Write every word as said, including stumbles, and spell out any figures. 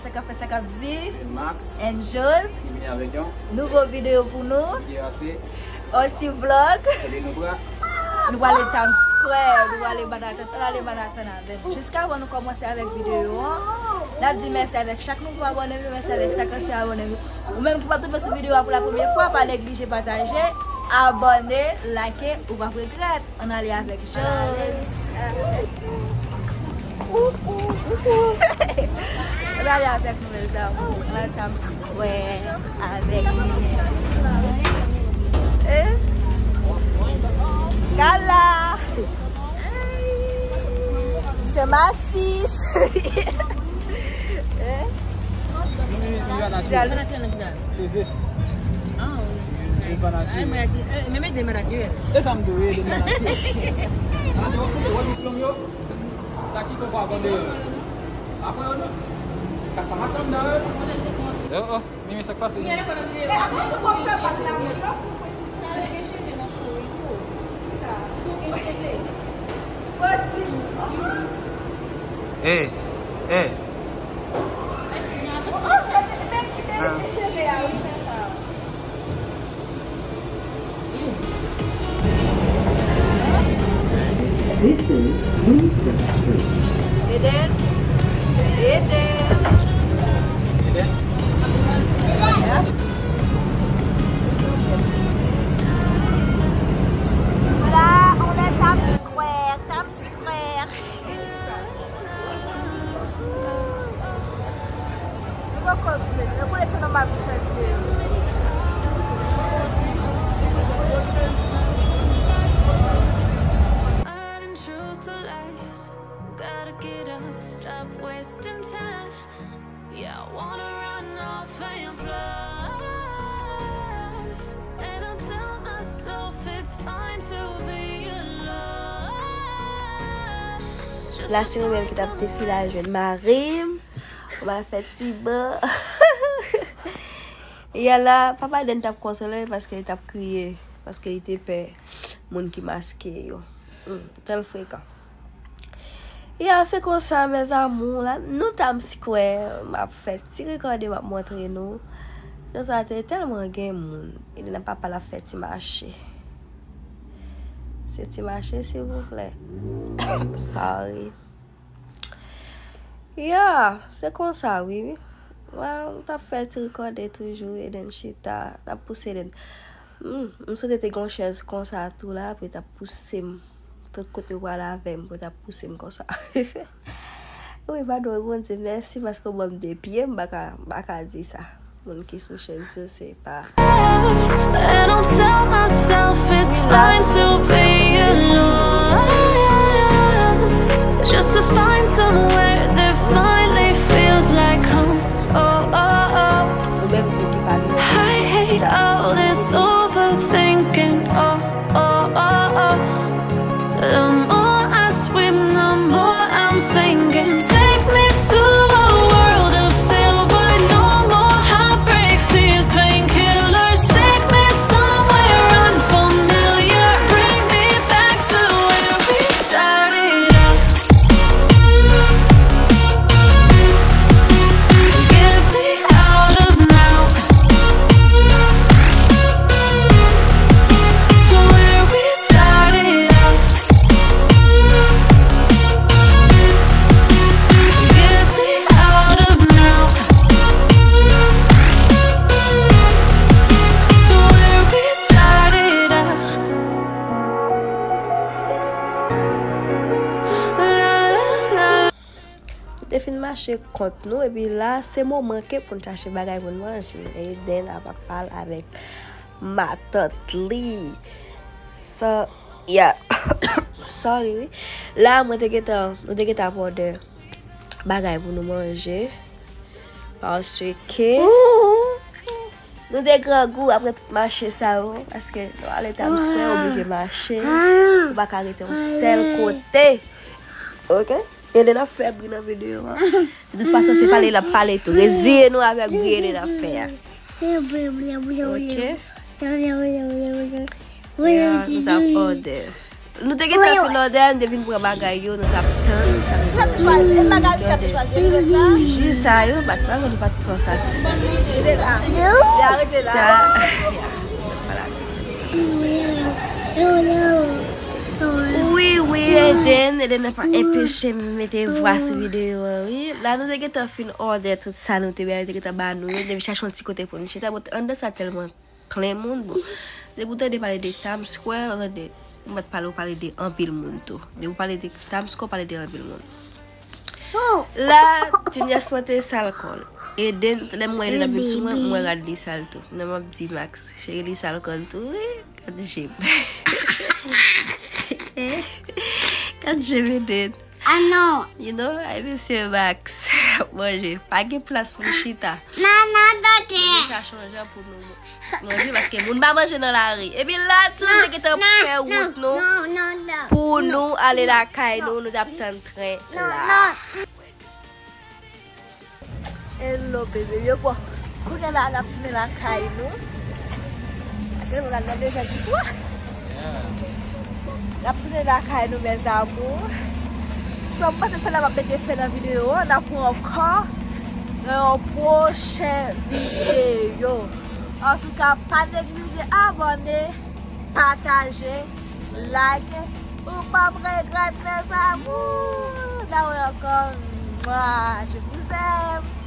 Sa k ap fèt, sa k ap di? Se Max. And Jose. Ki vini avèk yon nouvo videyo pou nou. Videyo ase. Yon ti vlog. Kote nou pra? Nou prale Times Square, nou prale Manhattan, prale Manhattan avè m. Jiskavan nou kòmanse avèk videyo an, n ap di mèsi avèk chak nouvo abòne nou, mèsi avèk chak ansyen abòne nou. Ou menm ki pral tonbe sou videyo a pou la premyè fwa, pa neglije pataje, abòne, like, ou p ap regrèt. Ann ale avèk Jose. Ann ale avèk nou, mezanmi. Ann ale Times Square avèk nou. Eh? Kala! Se ma sis. Eh? Li, li pa natirèl. Cheve. Ah, wi. Li pa natirèl. Ay, mwen natirèl. Eh, men mwen natirèl. E sa m di w, wi, li pa natirèl. Gade, w ap koute, w ap diplòm yo. Sa ki konpa konde yo. Apre yo non. Ka sa masanm nan yo. Oh, oh, Mimi, sa k pase? Men avanse w ap fè bak la mwen, non? Eh, eh. This is Winston Street. Eden. Eden. Eden. Voilà, on est Times Square. Times Square. Nou poko rive, nou konnen se nòmal pou fè videyo. Hiding truth to lies. Gotta get up, stop wasting time. Yeah, I wanna run off and fly. And I tell myself it's fine to be alone. La, se mwen menm ki t ap defile al jwenn mari m. Mwen al fè ti ban. Yè la, papa Eden t ap konsole l paske li t ap kriye, paske li te pè moun ki maske yo. Hmm, tèl frekan. Ya, se konsa, mes amours, la, nou Times Square, m ap fè ti rekòde, m ap montre nou. Jan sa te tèlman gen moun. Eden ak papa l ap fè ti mache. Se ti mache, silvouplè. Sorry. Ya, se konsa, wi, wi. Wa, m t ap fè ti rekòde toujou, Eden chita, n ap pouse Eden. Hmm, m swete te gen yon chèz konsa tou la, pou yo t ap pouse m. Tout kote yo prale avè m, pou yo t ap pouse m konsa. Wi, padon, Bondye, mèsi paske w ban m de pye, m pa ka, m pa ka di sa. Moun ki sou chèz yo, se pa. And I'll tell myself it's fine to be alone. Just to find somewhere that finally feels like home. Oh, oh, oh. Nou menm tou ki pa nou. I hate all this overthinking. Oh, oh, oh, oh. The more I swim, the more I'm sinking. Take me to a world of silver. No more heartbreaks, tears, painkillers. Take me somewhere unfamiliar. Bring me back to where we started out. Get me out of now. To where we started out. Get me out of now. To where we started out. La, la, la. Nou te fin mache kont nou, epi la, se moman ke pou n chache bagay pou n manje. Eden ap ap pale avèk matant li. Sa, ya. Sorry, wi. La, mwen te gentan, nou te gentan ap òdè bagay pou nou manje. Paske nou te grangou apre tout mache sa yo. Paske nou ale Times Square, oblije mache. Ou pa ka rete yon sèl kote. Ok? Eden ap fè bri nan videyo a. De tout fason, se pale l ap pale tou. Reziye nou avèk bri Eden ap fè a. Ok? Ya, nou t ap òdè. Nou te gentan fin òdè, nou te vin pran bagay yo, nou t ap tann sa nou te òdè. Jis sa yo, bat pa nou pa t twò satisfè. Wi, wi, Eden, Eden nan pa enpeche m mete vwa sou videyo an, wi. La nou te gentan fin òdè tout sa nou te, te gentan ba nou yo, nou te chache yon ti kote pou nou chita, bon, anndan sa tèlman plen moun, bon. Depi w tande pale de Times Square, w tande, ou mèt pale, ou pale de anpil moun tou. Depi w pale de Times Square, w pale de anpil moun. La, Junior mwen te sal kò l. Eden, lè m wè Eden ap vin sou mwen, m wè rad li sal tou. Nan m ap di Max, cheri li sal kò l tou, wi. Gad je m. Gad je m, Eden. Ah non. You know, ay mesye Max ap manje. Pa gen plas pou n chita. Maman, dote. Sa chanje pou nou manje, paske moun pa manje nan lari. Epi la tou, nou te gentan fè wout nou pou nou ale lakay nou, nou t ap tann tren la. Hello, bebe, yo bon. Kounye la, n ap tounen lakay nou. Achte nou la nan bezwen di swa. N ap tounen lakay nou, mes amours. So, m panse se la m ap mete fen nan videyo an. N ap wè ankò nan yon pwochen videyo. Antouka, pa neglije abòne, pataje, like. Ou p ap regrèt, mes amours. N a wè ankò. Mwa, je vous aime.